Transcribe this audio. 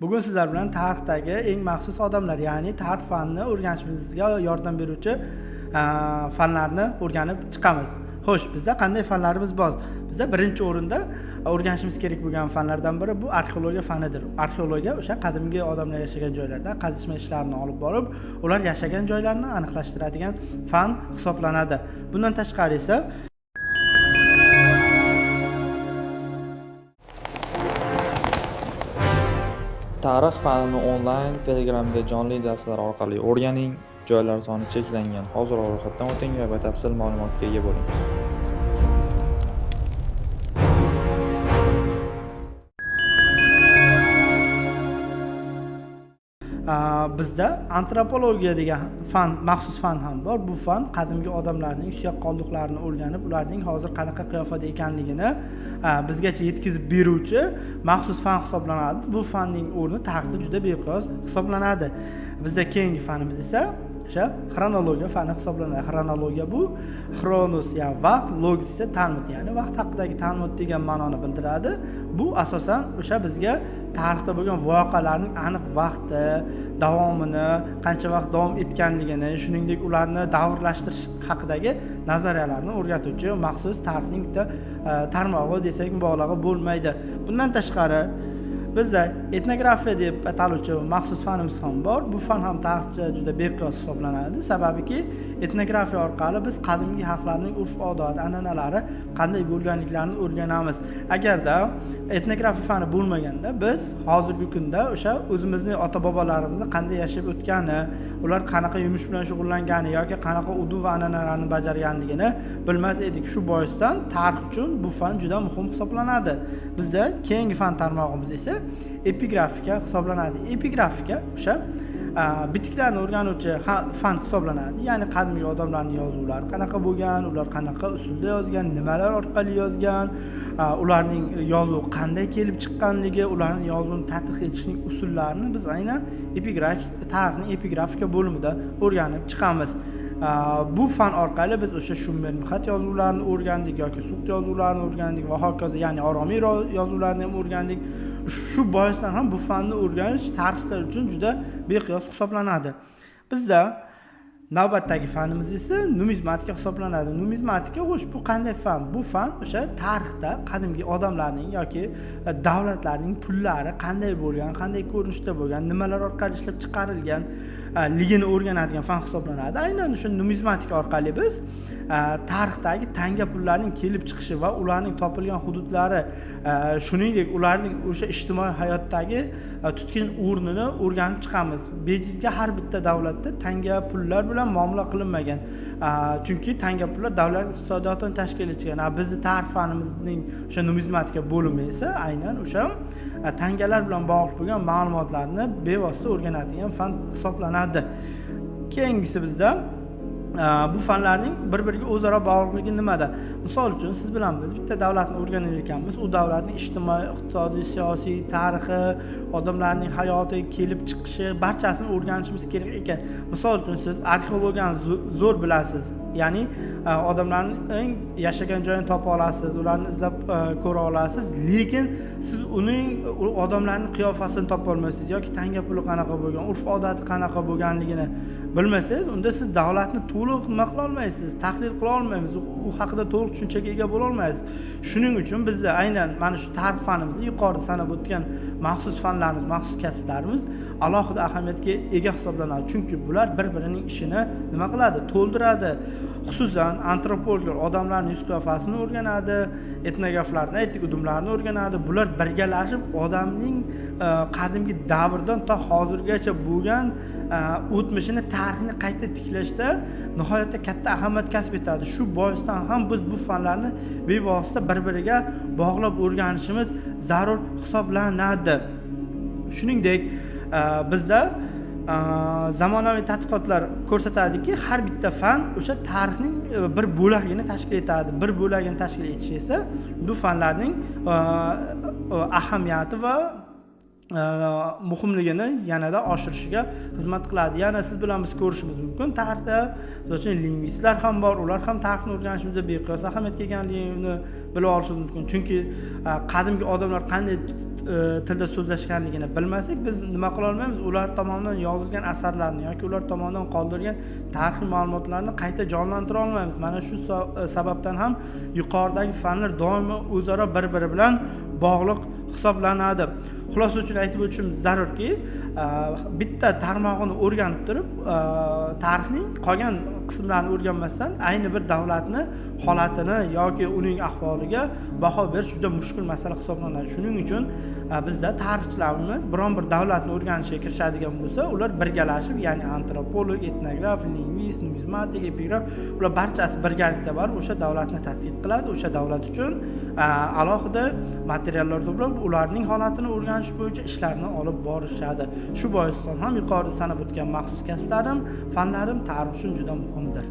Bugun sizlar bilan tarixdagi eng maxsus odamlar, ya'ni tarix fanini o'rganishimizga yordam beruvchi fanlarni o'rganib chiqamiz. Xo'sh, bizda qanday fanlarimiz bor? Bizda birinchi o'rinda o'rganishimiz kerak bo'lgan fanlardan biri bu arxeologiya fanidir. Arxeologiya o'sha qadimgi odamlar yashagan joylarda qazishma ishlarini olib borib, ular yashagan joylarni aniqlashtiradigan fan hisoblanadi. Bundan tashqari esa tarix fanini onlayn Telegramda jonli darslar orqali o'rganing. Joylar soni cheklangan. Hoziroq ro'yxatdan o'ting va batafsil ma'lumotga ega bo'ling. Bizda antropologiya degan fan, maxsus fan ham bor. Bu fan qadimgi odamlarning suyak qoldiqlarini o'rganib, ularning hozir qanaqa qiyofada ekanligini bizgacha yetkazib beruvchi maxsus fan hisoblanadi. Bu fanning o'rni tarixda juda beqiyos hisoblanadi. Bizda keyingi fanimiz esa o'sha xronologiya fani hisoblanadi. Xronologiya bu xronos, ya'ni vaqt, logos esa talmud, ya'ni vaqt haqidagi talmud degan ma'noni bildiradi. Bu asosan o'sha bizga tarixda bo'lgan voqealarning aniq vaqti, davomini, qancha vaqt davom etganligini, shuningdek ularni davrlashtirish haqidagi nazariyalarni o'rgatuvchi maxsus tarixning bitta tarmog'i desak mubolag'a bo'lmaydi. Bundan tashqari bizda etnografiya deb ataluvchi maxsus fanimiz ham bor. Bu fan ham tarixcha juda beqiyos hisoblanadi. Sababiki etnografiya orqali biz qadimgi xalqlarning urf-odat, an'analari qanday bo'lganliklarini o'rganamiz. Agarda etnografiya fani bo'lmaganda biz hozirgi kunda o'sha o'zimizning ota-bobolarimizni qanday yashab o'tgani, ular qanaqa yumush bilan shug'ullangani yoki qanaqa udum va an'analarni bajarganligini bilmas edik. Shu boisdan tarix uchun bu fan juda muhim hisoblanadi. Bizda keyingi fan tarmog'imiz esa epigrafika hisoblanadi. Epigrafika o'sha bitiklarni o'rganuvchi fan hisoblanadi. Ya'ni qadimgi odamlarning yozuvlari qanaqa bo'lgan, ular qanaqa usulda yozgan, nimalar orqali yozgan, ularning yozuvi qanday kelib chiqqanligi, ularning yozuvini tadqiq etishning usullarini biz aynan tarixning epigrafika bo'limida o'rganib chiqamiz. Bu fan orqali biz o'sha Shumer mixat yozuvlarini o'rgandik yoki Suqd yozuvlarini o'rgandik va hokazo, ya'ni oromiy yozuvlarni ham o'rgandik. Shu boisdan ham bu fanni o'rganish tarixchilar uchun juda beqiyos hisoblanadi. Bizda navbatdagi fanimiz esa numizmatika hisoblanadi. Numizmatika, xo'sh, bu qanday fan? Bu fan o'sha tarixda qadimgi odamlarning yoki davlatlarning pullari qanday bo'lgan, qanday ko'rinishda bo'lgan, nimalar orqali ishlab chiqarilgan ligini o'rganadigan fan hisoblanadi. Aynan o'sha numizmatika orqali biz tarixdagi tanga pullarning kelib chiqishi va ularning topilgan hududlari, shuningdek ularning o'sha ijtimoiy hayotdagi tutgan o'rnini o'rganib chiqamiz. Bejizga har bitta davlatda tanga pullar bilan muomala qilinmagan. Chunki tanga pullar davlat iqtisodiyotini tashkil etgan. Bizni tarix fanimizning o'sha numizmatika bo'limi esa aynan o'sha tangalar bilan bog'liq bo'lgan ma'lumotlarni bevosita o'rganadigan fan hisoblanadi. Keyingisi bizda bu fanlarning bir-biriga o'zaro bog'liqligi nimada? Misol uchun siz bilan biz bitta davlatni o'rganar ekanmiz. U davlatning ijtimoiy, iqtisodiy, siyosiy, tarixi, odamlarning hayoti, kelib chiqishi barchasini o'rganishimiz kerak ekan. Misol uchun siz arxeologiyani zo'r bilasiz. Ya'ni odamlarning yashagan joyini topa olasiz, ularni izlab ko'ra olasiz, lekin siz uning odamlarning qiyofasini topa olmaysiz yoki tanga puli qanaqa bo'lgan, urf-odati qanaqa bo'lganligini bilmasangiz, unda siz davlatni to'liq nima qila olmaysiz, tahlil qila olmaymiz, u haqida to'liq tushunchaga ega bo'la olmaysiz. Shuning uchun biz aynan mana shu tarix fanimizda yuqorida sanab o'tgan maxsus fanlarimiz, maxsus kasblarimiz alohida ahamiyatga ega hisoblanadi. Chunki bular bir-birining ishini nima qiladi? To'ldiradi. Xususan antropologlar odamlarning yuz qiyofasini o'rganadi, etnograflarni aytdik, udumlarni o'rganadi. Bular birgalashib odamning qadimgi davrdan to hozirgacha bo'lgan o'tmishini, tarixini qayta tiklashda nihoyatda katta ahamiyat kasb etadi. Shu boisdan ham biz bu fanlarni bevosita bir-biriga bog'lab o'rganishimiz zarur hisoblanadi. Shuningdek, bizda zamonaviy tadqiqotlar ko'rsatadiki, har bitta fan o'sha tarixning bir bo'lagini tashkil etadi. Bir bo'lagini tashkil etishi esa bu fanlarning ahamiyati va muhimligini yanada oshirishiga xizmat qiladi. Yana siz bilan biz ko'rishimiz mumkin tarixda, misol uchun, lingvistlar ham bor, ular ham tarixni o'rganishimizda beqiyos ahamiyatga egaligini bilib olishimiz mumkin. Chunki qadimgi odamlar qanday tilda so'zlashganligini bilmasak, biz nima qila olmaymiz? Ular tomonidan yozilgan asarlarni yoki ular tomonidan qoldirilgan tarixiy ma'lumotlarni qayta jonlantira olmaymiz. Mana shu sababdan ham yuqoridagi fanlar doimo o'zaro bir-biri bilan bog'liq hisoblanadi. Xulosa uchun aytib o'tishim zarurki, bitta tarmog'ini o'rganib turib, tarixning qolgan qismlarini o'rganmasdan ayni bir davlatni holatini yoki uning ahvoliga baho berish juda mushkul masala hisoblanadi. Shuning uchun bizda tarixchilarimiz biron bir davlatni o'rganishga kirishadigan bo'lsa, ular birgalashib, ya'ni antropolog, etnograf, lingvist, numizmatik, epigraf, ular barchasi birgalikda borib o'sha davlatni tadqiq qiladi. O'sha davlat uchun alohida materiallar to'plab, ularning holatini o'rganish bo'yicha ishlarni olib borishadi. Shu boisdan ham yuqorida sanab o'tgan maxsus kasblarim, fanlarim tarix uchun juda muhimdir.